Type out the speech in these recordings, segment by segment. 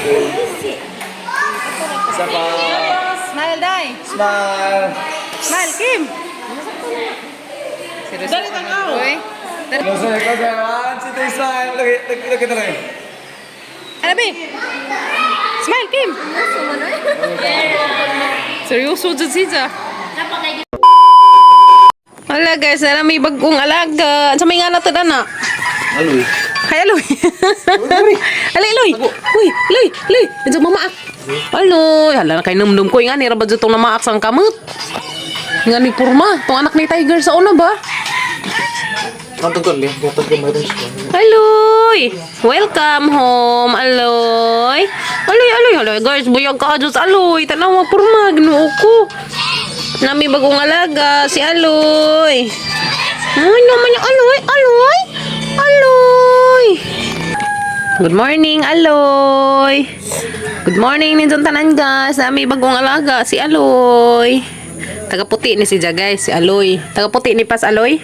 Three. Isa pa. Smile, Day. Smile. Smile, Kim. Seryoso ka na, boy. Closer, closer. One, two, three, smile. Look, look, look at the line. Ano, be? Smile, Kim. Seryoso dyan siya. Wala guys, na may bagong alaga. Sa may nga natin, anak. Aloy. Hi, Aloy. Aloy, Aloy. Uy, Aloy, Aloy. Medyo mamaak. Aloy, hala na kay numdum ko. Nga, nira ba dyan itong namaak sang kamot? Nga ni Purma, tong anak ni Tiger sa una ba? Aloy! Welcome home, Aloy! Aloy, Aloy, Aloy, guys, buyag ka Diyos, Aloy! Tanaw, Purma, ginoo ko. Nami bagong alaga, si Aloy. Ay, naman yung Aloy, Aloy! Aloy! Good morning, Aloy! Good morning, ninjong tanan, guys. Nami bagong alaga, si Aloy. Tagaputi ni si Ja, guys, si Aloy. Tagaputi ni Pas Aloy.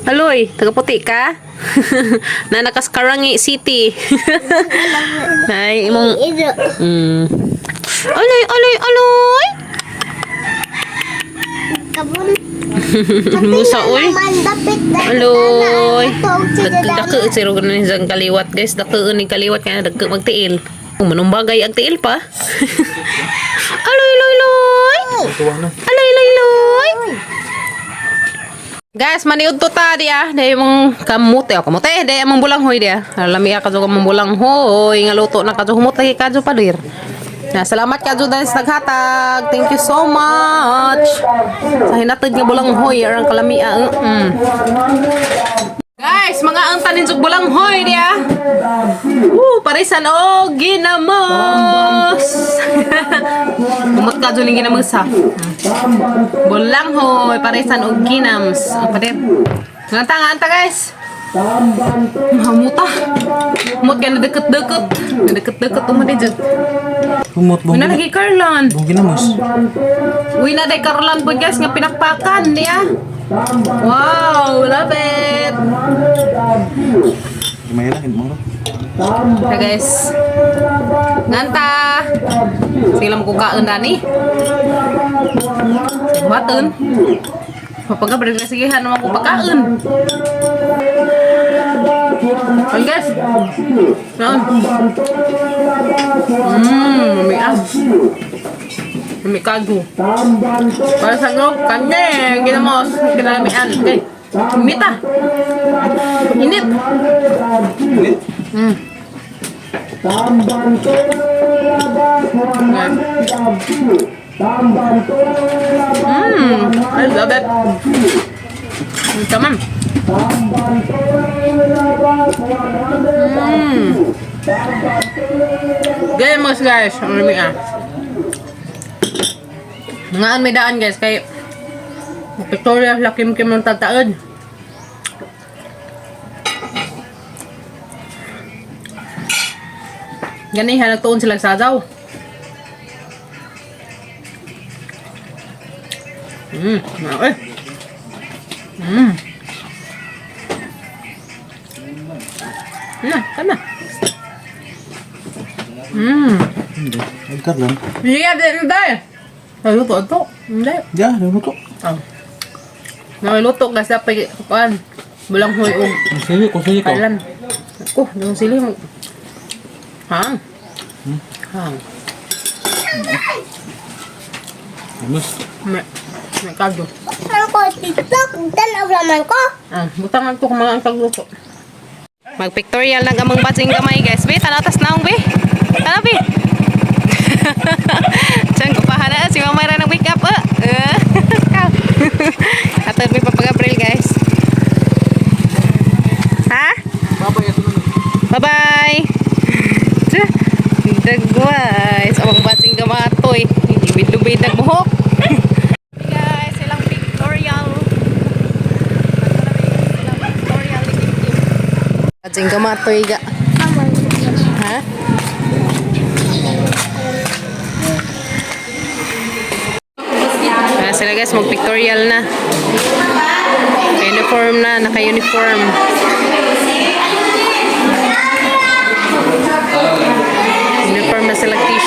Aloy, tagaputi ka? Na nakaskarangi City. Ay, imong. Aloy, aloy, aloy! Musa, uy. Aloy. Dako siro ganun siyang kaliwat, guys. Dako ni kaliwat kaya dako magtiil. Manumbagay ang tiil pa. Aloy, aloy, aloy. Aloy, aloy, aloy. Guys, maniud to ta di ah. Dahil mong kamote o kamote, dahil mong bulanghoy di ah. Lami ah kadto mong bulanghoy nga luto na kadto humot lagi kadto padir. Na salamat kadto dahil sa naghatag. Thank you so much. Sa hinatid nga bulanghoy arang kalami ah. Guys, mga ang tanin sa bulanghoy di ah. Woo, parisan og ginamos. Humot kadto ning ginamos ha. Bulanghoy, parisan og ginams. Ang pader. Nganta nga anta guys. Mamuta. Humot ka na deket-deket. Deket-deket mo di jud. Humot Uy na lagi Carlon. Bong ginamos. Uy na day Carlon po guys nga pinakpakan niya. Wow, love it. May lang, hindi mo. Okay guys. Nganta. Sige lang kukaon dani. Sige buhaton. Mapagka balik na sige naman ko pagkaon. Ay guys. Naon. Mami ah. Mami kago. Para sa go, kanya, ginamos, kinalamian. Okay. Mita. Init. I love it. Ito man. Ganyan mo guys. Ang lami ah. Ngaan may daan guys kay Victoria lakim kim ng tataod. Gani nagtuon sila sa daw. Okay. Na, tama. Hindi. Agkar lang. Hindi, hindi, hindi. Naluto ito. Hindi. Ya, naluto. Oh. Naluto kasi pa kuan. Bulang huy og Kung sili, kung sili ko. kalan. Ko, yung sili mo. Hang. Hang. Ginamos. May may kaldo. Ano ko TikTok? Tanaw naman ko. Ah, butangan ko kung mga ang tagluto. Magpictorial na gamang batsing gamay guys. Be, tanatas na be. Tana be. Diyan ko pa hana si Mama ra nag wake up. Eh. Atod mi Papa Gabriel guys. Ha? Bye-bye. Dagway. Sa amang batsing gamatoy. Lubid-lubid nagbuhok. Guys, silang pictorial. Batsing gamatoy ga. Ha? Ah, sila guys, mag-pictorial na. Uniform na, naka-uniform.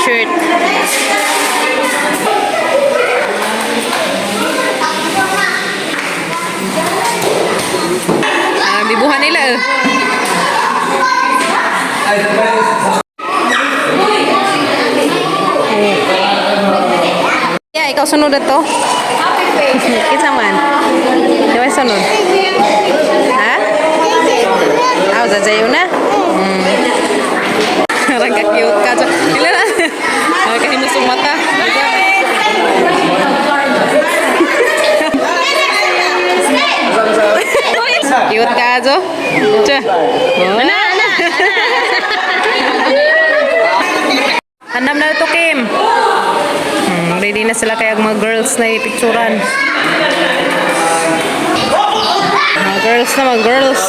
T-shirt. Ah, bibuhan nila eh. Yeah, ikaw sunod na to. Happy face. Kinsa man? Di ba sunod? Ha? Aw, zazayo na? Parang ka-cute ka. Ila na. Ay, kahinusong mata. Cute ka, Jo. Jo. Ana, ana. Andam na ito, Kim. Ready na sila kaya mga girls na ipicturan. Mga girls na, mga girls.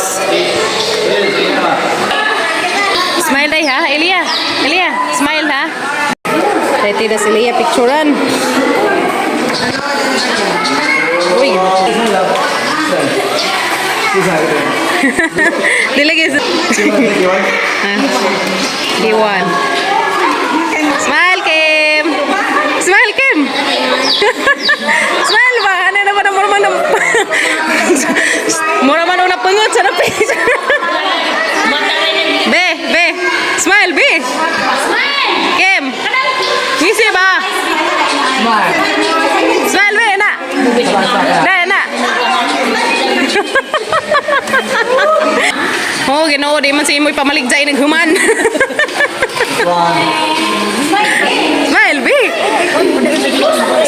Smile day ha, Elia. Elia, smile ha. Ready na si Elia picturan. Uy. Dili guys. Iwan. Smile, Kim. Smile, Kim. Smile ba? Ano naman ang mura man ang mura man ang napungot sa napis. Be, be. Smile, be. Kim. Ngisi ba? Smile, be, na. Na, na. Oh, Ginoo, di man sa imoy pamaligjay naghuman. Smile, be.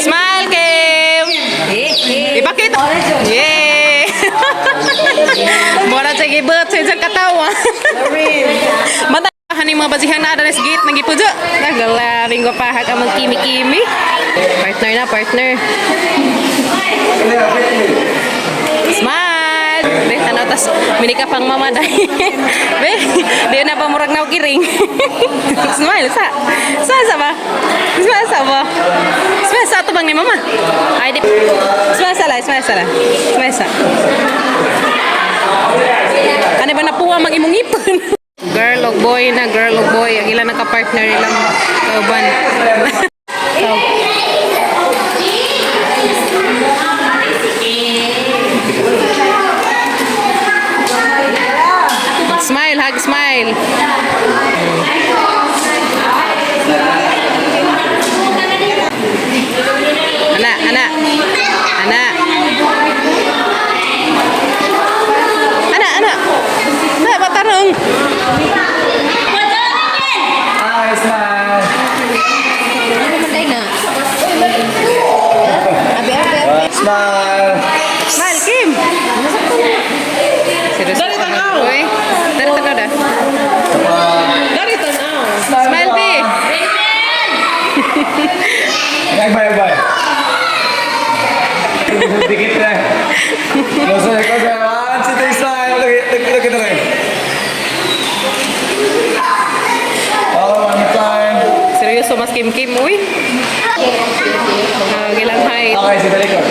Smile, Kim. Ipakita. Yay! Mura sa gibot sa isang katawa. Mata hani mga basihang na sa gate nagipujo. Nagalaring ko pa ka magkimi-kimi. Partner na, partner. Smile! Be, tanaw tas mini ka pang mama dai. Be, di na pa murag na kiring. Smile sa. Sa sa ba? Smile sa ba? Smile sa tubang ni mama. Ay di. Smile sa la, smile sa la. Smile sa. Ano ba napuwa mag imong ngipon? Girl og boy na, girl og boy. Ang ilan naka-partner ilang kauban. So, smile, hug, smile. Ana, ana. Ana. Ana, ana. Na, batarong. Hi, smile. Smile. Smile, Kim. Seryoso. Dari tanaw. Uy, dari tanaw da. Dari tanaw. Smile, B. Bye, bye, bye. Dikit na. Closer, closer. One, two, three, smile. Look, look, look at the ring. Oh, one more time. Seryoso, mas Kim Kim, uy. Ah, gilang height. Okay, sa talikod.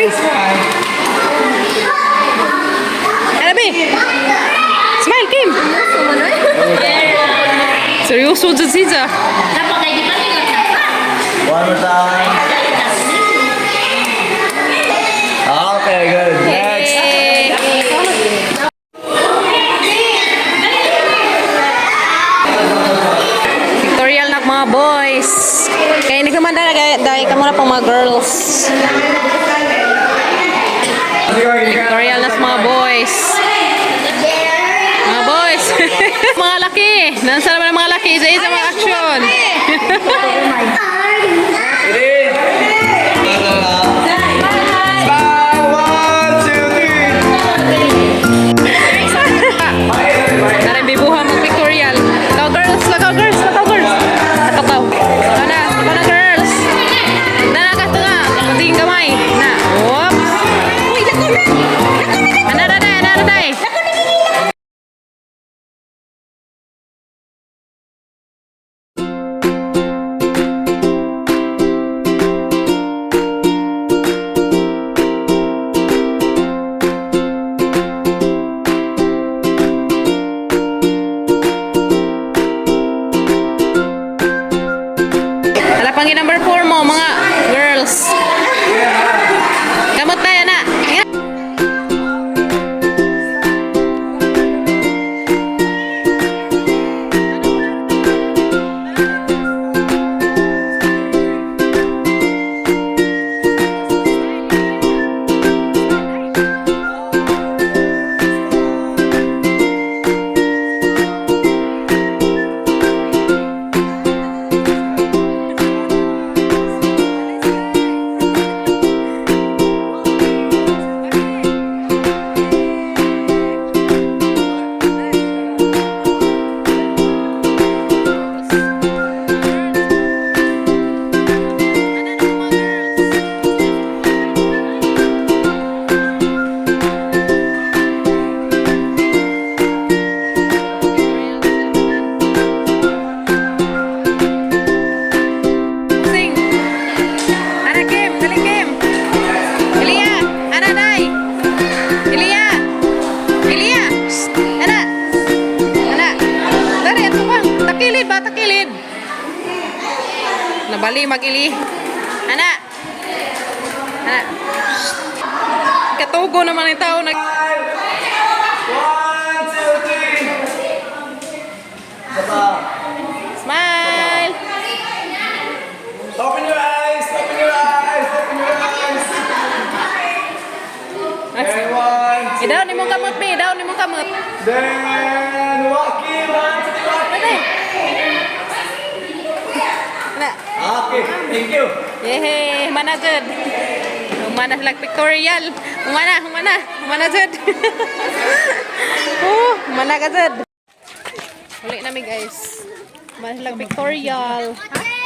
Smile. Ano, B? Smile, Kim. Seryoso, dyan siya. One more time. Okay, good. Next. Pictorial na mga boys. Kaya hindi ka man dahil dahil ka muna pang mga girls. Pictorial na sa mga boys. Mga boys. Mga laki. Nasa naman ang mga laki. Isa-isa mga action. Ready? Smile. One, two, three. Narambibuha mag pictorial. Go girls, go girls, go girls. Ato ka. Ikaw na, ikaw na girls. Na na ka nga. Tingin kamay. Na. Whoops. Uy, dako na! Dako na! Ana na na, ana na na. ba takilid? Nabali mag-ili. Ana. Ana. Katugo naman ang tao nag One, two, three. Isa pa. Smile. Open your eyes! Open your eyes! Open your eyes! And one, two, Idaw ni mong kamot, be. Idaw ni mong kamot. then walking. One, two, three, walking. Ana. Okay, thank you. Yehey, humana jud. Humana sila pictorial. Humana, humana, humana jud. Oh, humana ka jud. Uli nami, guys. Humana sila pictorial. Ha?